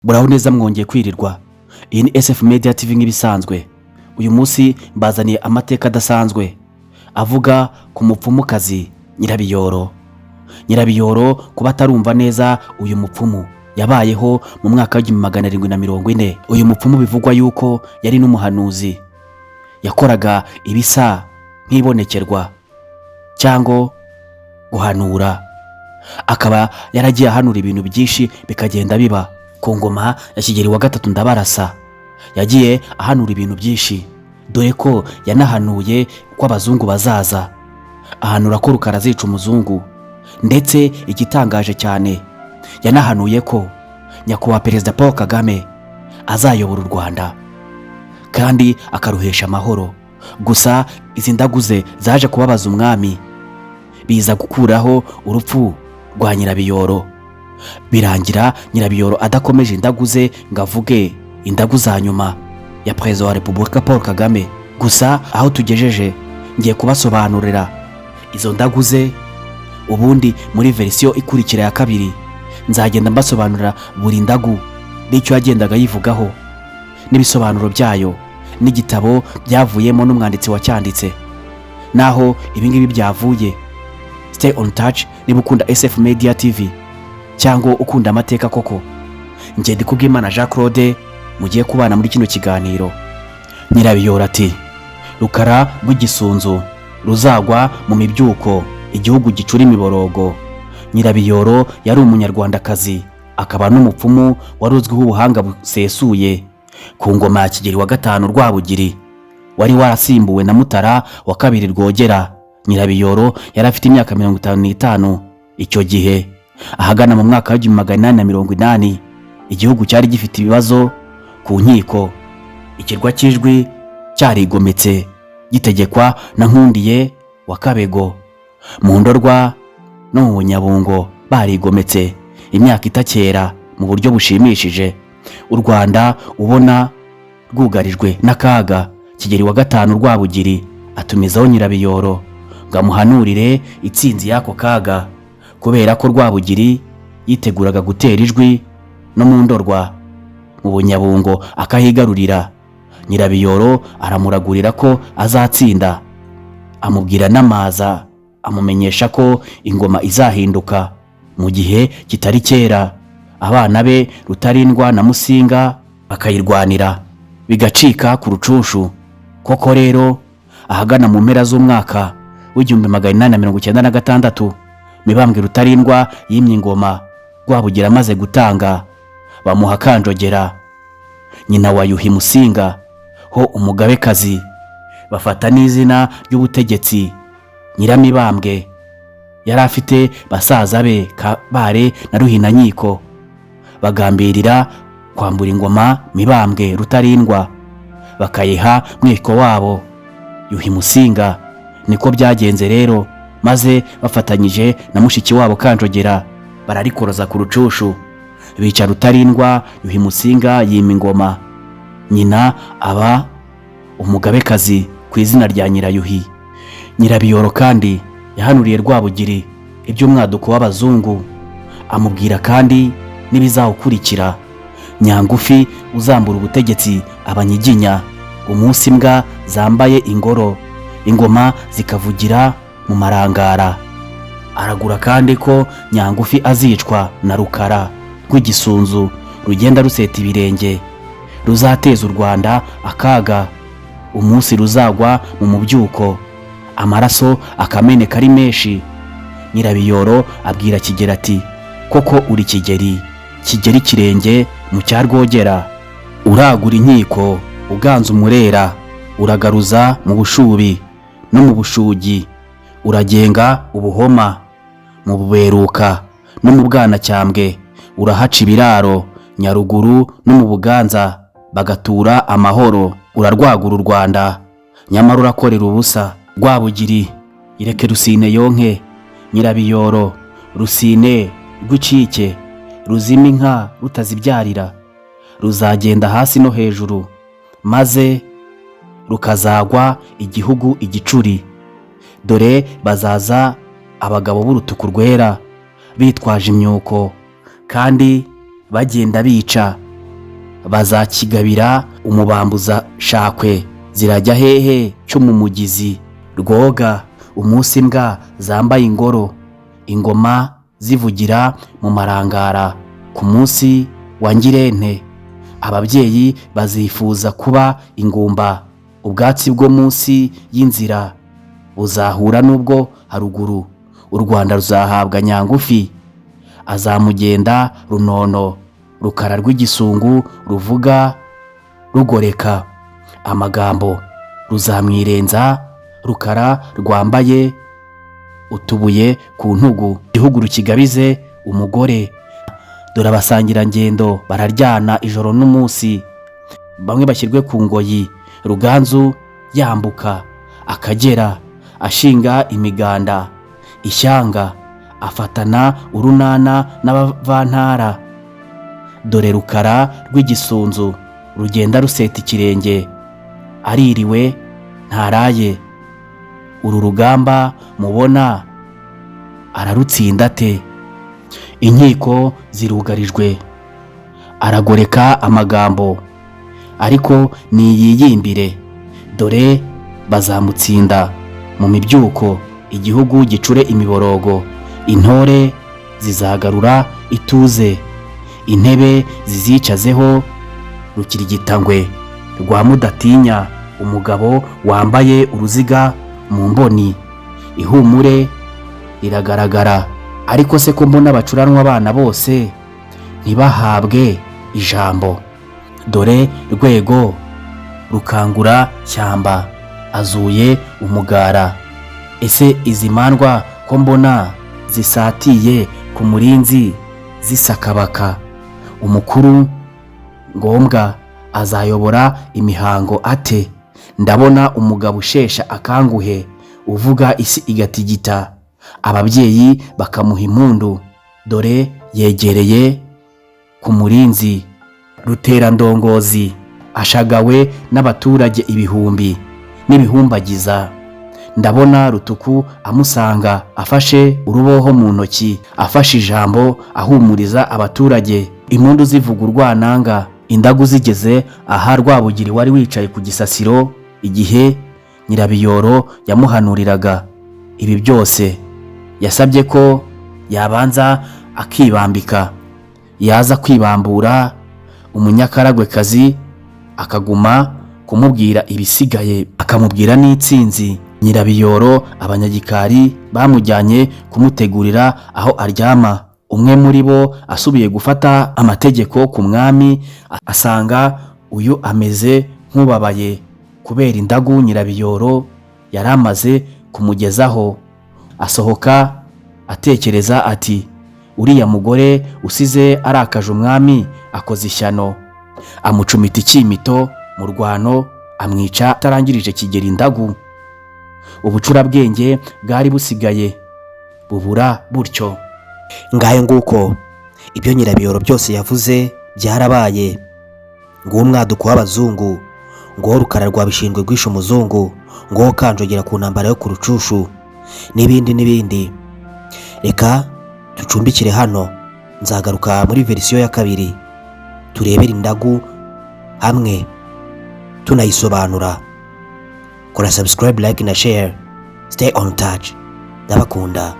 Muraho neza, mwongeye kwirirwa. Iyi ni SF Media TV nk'ibisanzwe. Uyu munsi mbazaniye amateka adasanzwe avuga ku mupfumukazi Nyirabiyoro. Nyirabiyoro, kuba atarumva neza, uyu mupfumu yabayeho mu mwaka wa 1740. Uyu mupfumu bivugwa yuko yari n'umuhanuzi, yakoraga ibisa nk'ibonekerwa cyangwa guhanura, akaba yaragiye ahanura ibintu byinshi bikagenda biba. Ku ngoma ya Kigeli wa gatatu Ndabarasa yagiye ahanura ibintu byinshi, dore ko yanahanuye ko abazungu bazaza, ahanura ko Rukara azica umuzungu. Ndetse igitangaje cyane, yanahanuye ko Nyakubahwa Perezida Paul Kagame azayobora u Rwanda kandi akaruhesha amahoro. Gusa izi ndaguze zaje kubabaza umwami, biza gukuraho urupfu rwa Nyirabiyoro. Birangira Nyirabiyoro adakomeje indaguze ngo avuge indagu za nyuma ya Perezida wa Repubulika Paul Kagame. Gusa aho tugejeje, ngiye kubasobanurira izo ndaguze. Ubundi muri verisiyo ikurikira ya kabiri nzagenda mbasobanurira buri ndagu n'icyo yagendaga yivugaho, n'ibisobanuro byayo, n'igitabo byavuyemo, n'umwanditsi wacyanditse, naho ibingibi byavuye. Stay on touch niba ukunda SF Media TV cyangwa ukunda amateka koko. Ngende kubw'Imana Jean Claude mugiye kubana muri kino kiganiro. Nyirabiyoro ati: "Rukara rw'igisunzu ruzagwa mu mibyuko, igihugu gicura imiborogo." Nyirabiyoro yari Umunyarwandakazi, akaba n'umupfumu wari uzwiho ubuhanga busesuye. Ku ngoma ya Kigeli wa gatanu Rwabugiri, wari warasimbuwe na Mutara wa kabiri Rwogera, Nyirabiyoro yari afite imyaka 55 icyo gihe. Ahagana mu mwaka wa 1880, igihugu cyari gifite ibibazo ku nkiko. Ikirwa cy'Ijwi cyarigometse, gitegekwa na Nkundiye wa Kabego. Mu Ndorwa no mu Bunyabungo barigometse imyaka itakera mu buryo bushimishije. U Rwanda ubona rwugarijwe n'akaga, Kigeli wa gatanu Rwabugiri atumizaho Nyirabiyoro ngo amuhanurire itsinzi y'ako kaga, kubera ko Rwabugiri yiteguraga gutera Ijwi no mu Ndorwa, mu Bunyabungo, akahigarurira. Nyirabiyoro aramuragurira ko azatsinda, amubwira n'amaza, amumenyesha ko ingoma izahinduka mu gihe kitari kera, abana be Rutarindwa na Musinga bakayirwanira bigacika ku Rucunshu. Koko rero, ahagana mu mpera z'umwaka wa 1896, Mibambwe Rutarindwa yimye ingoma Rwabugira amaze gutanga, bamuha Kanjogera, nyina wa Yuhi Musinga, ho umugabekazi, bafata n'izina ry'ubutegetsi Nyiramibambwe. Yari afite basaza be Kabare na Ruhinankiko. Bagambirira kwambura ingoma Mibambwe Rutarindwa, bakayiha mwiko wabo Yuhi Musinga. Niko byagenze rero, maze bafatanyije na mushiki wabo Kanjogera bararikoroza ku Rucushu, bica Rutarindwa. Yuhi Musinga yima ingoma, nyina aba umugabekazi ku izina rya Nyirayuhi. Nyirabiyoro kandi yahanuriye Rwabugiri iby'umwaduko w'abazungu, amubwira kandi n'ibizawukurikira: Nyangufi uzambura ubutegetsi Abanyiginya, umunsi imbwa zambaye ingoro, ingoma zikavugira mu marangara. Aragura kandi ko Nyangufi azicwa na Rukara rw'igisunzu rugenda ruseta ibirenge, ruzateza u Rwanda akaga umunsi ruzagwa mu mubyuko, amaraso akameneka ari menshi. Nyirabiyoro abwira Kigeli ati: "Koko uri Kigeli, Kigeli ikirenge mu cya Rwogera, uragura inkiko, uganza umurera, uragaruza mu Bushubi no mu Bushugi, uragenga ubuhoma mu Buberuka no mu Bwanacyambwe, urahaca ibiraro Nyaruguru no mu Buganza bagatura amahoro, urarwagura u Rwanda, nyamara urakorera ubusa. Rwabugiri, ireke Rusine yonke Nyirabiyoro, Rusine rw'icike ruzima inka rutazibyarira, ruzagenda hasi no hejuru, maze rukazagwa igihugu igicuri. Dore bazaza abagabo b'urutuku rwera bitwaje imyuko kandi bagenda bica." Bazakigabira umubambuza shakwe. Zirajya hehe cy'umumugizi rwoga? Umunsi imbwa zambaye ingoro, ingoma zivugira mu marangara. Ku munsi wa Ngirente ababyeyi bazifuza kuba ingumba. Ubwatsi bwo munsi y'inzira buzahura n'ubwo haruguru. U Rwanda ruzahabwa Nyangufi, azamugenda runono. Rukara rw'igisungu ruvuga rugoreka amagambo, ruzamwirenza. Rukara rwambaye utubuye ku ntugu, igihugu rukigabize umugore. Dore abasangirangendo bararyana ijoro n'umunsi, bamwe bashyirwe ku ngoyi. Ruganzu yambuka Akagera ashinga imiganda ishyanga, afatana urunana n'abavantara. Dore Rukara rw'igisunzu rugenda ruseta ikirenge, aririwe ntaraye. Uru rugamba mubona ararutsinda ate? Inkiko zirugarijwe, aragoreka amagambo, ariko niyiyimbire. Dore bazamutsinda mu mibyuko, igihugu gicure imiborogo. Intore zizagarura ituze, intebe zizicazeho Rukirigitangwe rwa Mudatinya, umugabo wambaye uruziga mu mboni. Ihumure riragaragara. Ariko se ko mbona bacuranwa abana bose ntibahabwe ijambo? Dore Rwego rukangura shyamba azuye umugara. Ese izi mandwa ko mbona zisatiye ku murinzi zisakabaka? Umukuru ngombwa azayobora imihango ate? Ndabona umugabo ushesha akanguhe, uvuga isi igatigita, ababyeyi bakamuha impundu. Dore yegereye ku murinzi. Ruterandongozi ashagawe n'abaturage ibihumbi n'ibihumbagiza. Ndabona Rutuku amusanga afashe uruboho mu ntoki, afashe ijambo ahumuriza abaturage. Impundu zivuga urwananga. Indagu zigeze aha Rwabugiri wari wicaye ku gisasiro igihe Nyirabiyoro yamuhanuriraga ibi byose, yasabye ko yabanza akibambika. Yaza kwibambura, umunyakaragwekazi akaguma kumubwira ibisigaye, akamubwira n'itsinzi. Nyirabiyoro abanyagikari bamujyanye kumutegurira aho aryama. Umwe muri bo asubiye gufata amategeko ku mwami, asanga uyu ameze nk'ubabaye kubera indagu Nyirabiyoro yari amaze kumugezaho. Asohoka atekereza ati: "Uriya mugore usize arakaje umwami akoze ishyano." Amucumita icyimito mu rwano, amwica atarangirije Kigeli indagu. Ubucurabwenge bwari busigaye bubura butyo. Ngayo nguko, ibyo Nyirabiyoro byose yavuze byarabaye. Nguwo umwaduko w'abazungu, nguwo Rukara rwa Bishingwe rwishe umuzungu, nguwo Kanjogera ku ntambara yo ku Rucushu, n'ibindi n'ibindi. Reka ducumbikire hano, nzagaruka muri verisiyo ya kabiri turebere indagu hamwe tunayisobanura. Kora subscribe, like na share. Stay on touch. Ndabakunda.